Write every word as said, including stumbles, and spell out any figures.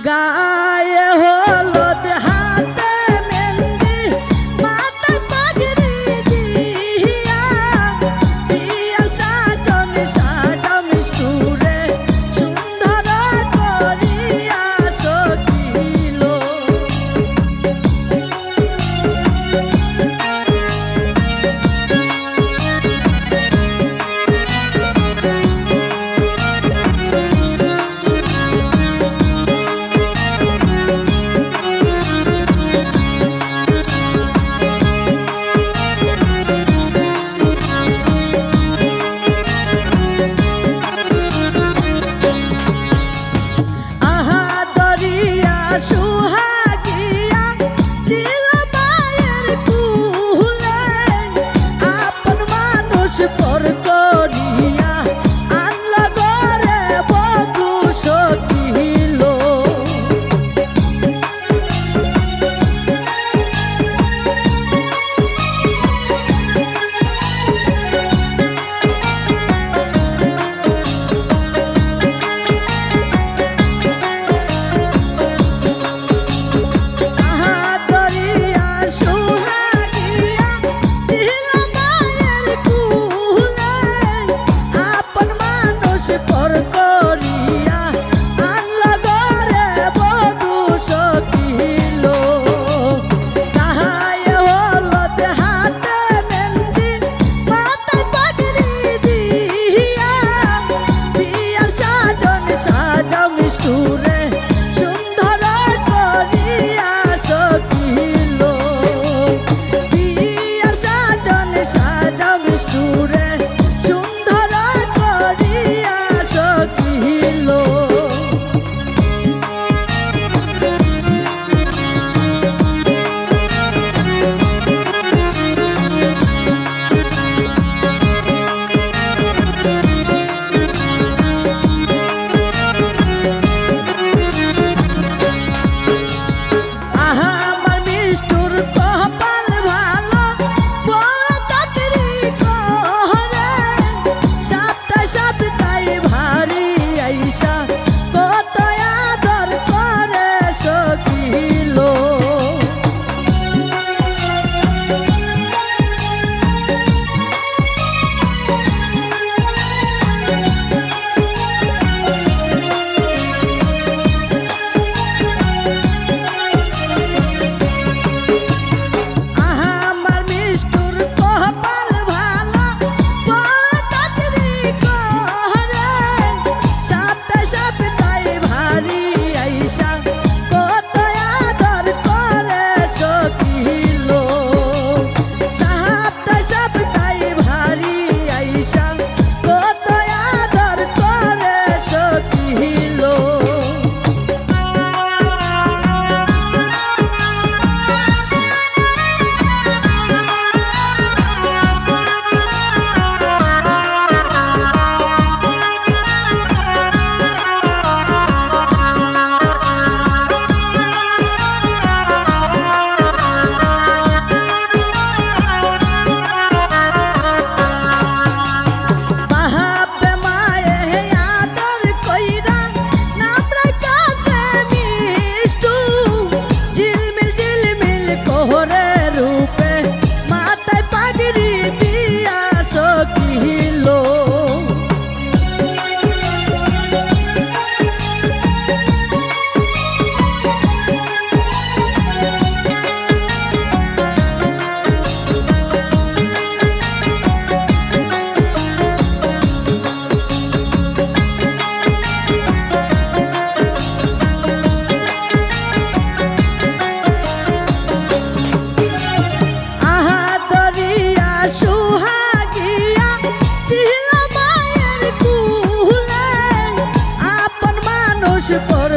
গায়ে হলুদ, হাতে মেহেন্দি, মাথায় পাগড়ি দিয়া, বিয়ার সাজন সাজাও মিষ্টুরে, সুন্দর করিয়া সখিলো। আহা দরিয়া সুহাগিয়া, ছিল মায়ের কুলে, আপন মানুষ পর করিয়া, আনল ঘরে বধূ সখিলো। আহা দরিয়া সুহাগিয়া, ছিল মায়ের কুলে, আপন মানুষ পর করিয়া, আনল ঘরে বধূ সখিলো। গায়ে হলুদ, হাতে মেহেন্দি, মাথায় পাগড়ি দিয়া, বিয়ার সাজন সাজাও মিষ্টুরে, সুন্দর করিয়া সখিলো। বিয়ার সাজন সাজাও মিষ্টুরে, সুন্দর করিয়া সখিলো। আহা, আমার মিষ্টুর কপাল ভালো, বউয়ে চাকরি করে। সপ্তায় সপ্তায় বাড়ি আইসা কত আদর করে সখিলো। আহা, আমার মিষ্টুর কপাল ভালো, বউয়ে চাকরি করে। সপ্তায় সপ্তায় বাড়ি আইসা কত আদর করে সখিলো। সপ্তায় সপ্তায় বাড়ি আইসা কত আদর করে সখিলো। বাপে মায়ে আদর কইরা, নাম রাখছে মিষ্টু। ঝিলমিল ঝিলমিল করে রূপে, মাথায় পাগড়ি দিয়া সখিলো। আহা দরিয়া সুহাগিয়া, ছিল মায়ের কুলে, আপন মানুষ পর